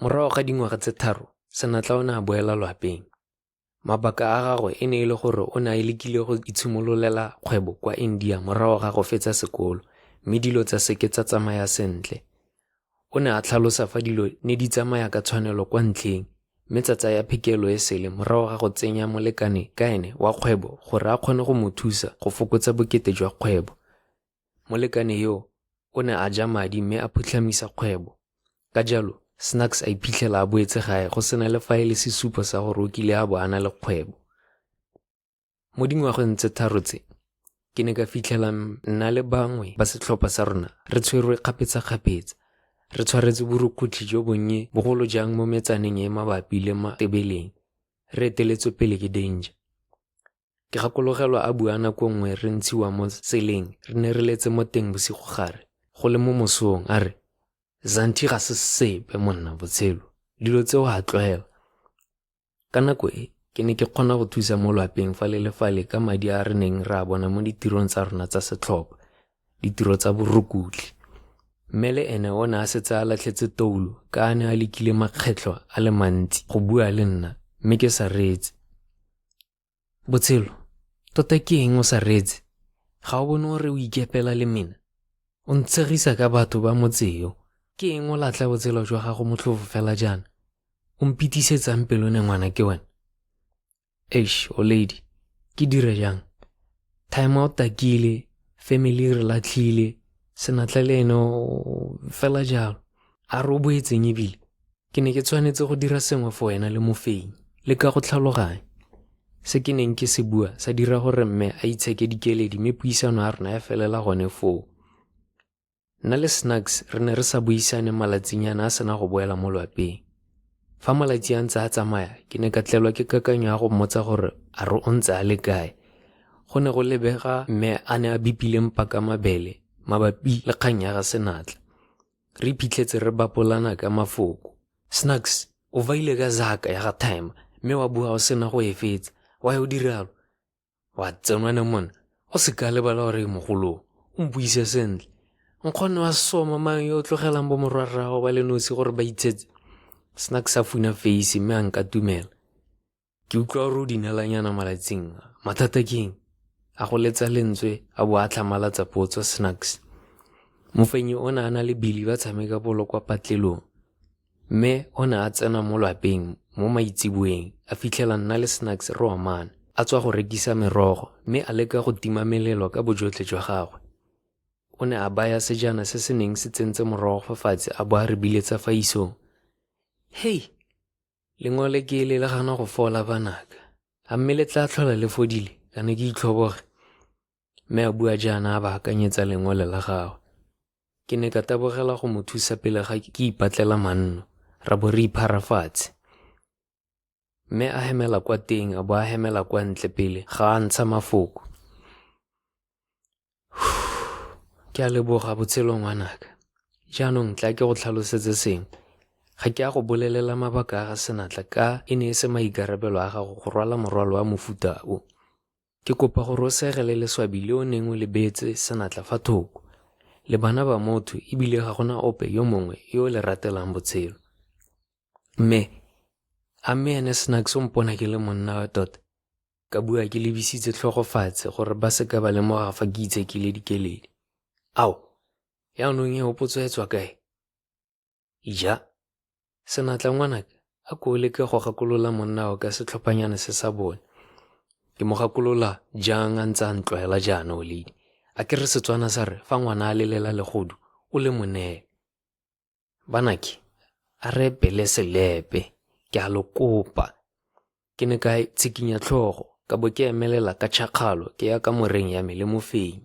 Morago ga dingwaga tse tharo, Senatla o ne a boela lwapeng. Mabaka a gagwe e ne e le gore o ne a lekile go itshimololela kgwebo kwa India morago ga go fetsa sekolo, mme dilo tsa seke tsa tsamaya sentle. O ne a tlhalosa fa dilo ne di tsamaya ka tshwanelo kwa ntlheng, mme tsa tsaya phekelo e sele morago ga go tsenya molekane ka ene wa kgwebo gore a kgone go mo thusa go fokotsa bokete jwa kgwebo. Molekane yoo o ne a ja madi mme a phutlhamisa kgwebo. Ka jalo, Snacks a iphitlhela a boetse gae go sena le fa e le sesupo sa gore o kile a bo a na le kgwebo. Mo dingwageng tse tharo tse, ke ne ka fitlhela nna le bangwe ba setlhopha sa rona re tshwerwe kgapetsakgapetsa, re tshwaretse borukhutlhi jo bonnye bogolo jang mo metsaneng e e mabapi le Matebeleng, re eteletswe pele ke Danger. Ke gakologelwa a bua nako nngwe re ntshiwa mo seleng re ne re letse mo teng bosigogare, go le mo mosong, a re, Zanti ga se sepe monna botshelo, dilo tse o a tlwaela. Ka nako e, ke ne ke kgona go thusa mo lwapeng fale le fale ka madi a re neng re a bona mo ditirong tsa rona tsa setlhopha, ditiro tsa borukutlhi. Mme le ene o ne a setse a latlhetse toulo ka a ne a lekile makgetlho a le mantsi go bua le nna mme ke sa reetse. Botshelo, tota ke eng o sa reetse? Ga o bone gore o ikepela le mena? O ntshegisa ka batho ba motse yo. Ke eng o latlha botshelo jwa gago motlhofo fela jaana? O mpitisetsang pelone ngwana ke wena? Eish, o lady, ke dire jang? Time o takile, family re latlhile, senatla le ene fela jalo. A re o boetseng ebile? Ke ne ke tshwanetse go dira sengwe for wena le mofenyi, le ka go tlhaloganya. Se ke neng ke se bua sa dira gore mme a itsheke dikeledi mme puisano ya rona ya felela gone foo. Nna le Snacks re ne re sa buisane malatsinyana a sena go boela mo lwapeng. Fa malatsi a ntse a tsamaya, ke ne ka tlelwa ke kakanyo ya go mmotsa gore a re o ntse a le kae. Go ne go lebega mme a ne a bipile mpa ka mabele mabapi le kgang ya ga Senatla. Re iphitlhetse re bapolana ka mafoko. Snacks, o vaile ka zaka ya ga Timer mme wa bua o sena go e fetsa. Why o diralo? Wa tsenwa ne mona, o se ka lebala gore mogolo o mpuise sentle. Nkgonne wa soma mang yo o tlogelang bomorwarrago ba le nosi gore ba itshetse? Snacks a funa face mme a nkatumela. Ke utlwa gore o dinalanyana malatsing a. Mathata ke eng? A go letsa lentswe a bo a tlhamalatsa potso Snacks. Mofenyi o ne a na le Billy ba tshameka bolo kwa patlelong. Mme o ne a tsena mo lwapeng mo maitseboeng a fitlhela nna le Snacks re omana. A tswa go rekisa merogo mme a leka go tima melelo ka bojotlhe jwa gagwe. O ne a baya sejana se se neng se tsentse morogo fa fatshe a bo a re biletsa fa isong. Hei! Lengole ke le le gana go fola banaka. A mme le tla tlhola le fodile kana ke itlhoboge? Mme a bua jaana a baakanyetsa lengole la gagwe. Ke ne ka tabogela go mo thusa pele ga ke ipatlela manno, ra bo re iphara fatshe. Mme a hemela kwa teng a bo a hemela kwa ntle pele ga a ntsha mafoko. Ke a leboga botshelo ngwanaka. Jaanong tla ke go tlhalosetse sengwe. Ga ke a go bolelela mabaka a ga senatla ka e ne e se maikarabelo a gago go rwala morwalo wa mofuta o. Ke kopa gore o segele leswabi le o neng o le beetse senatla fa thoko. Le bana ba motho ebile ga gona ope yo mongwe yo o le ratelang botshelo. Mme, a mme ene Snacks o mpona ke le monna wa tota? Ka bua ke lebisitse tlhogo fatshe gore ba se ka ba lemoga fa ke itshekile dikeledi. Ao, jaanong eo potso e tswa kae? Ija, senatla ngwanaka, a ko o leke go gakolola monna wa ka setlhophanyana se sa bone. Ke mo gakolola jang a ntse a ntlwaela jaana o lady. A ke re Setswana sa re fa ngwana a lelela legodu o le mo neele. Banake, a re epele selepe, ke a lo kopa. Ke ne ka tshikinya tlhogo, ka bo ke emelela ka tšhakgalo ke ya kamoreng ya me le mofenyi.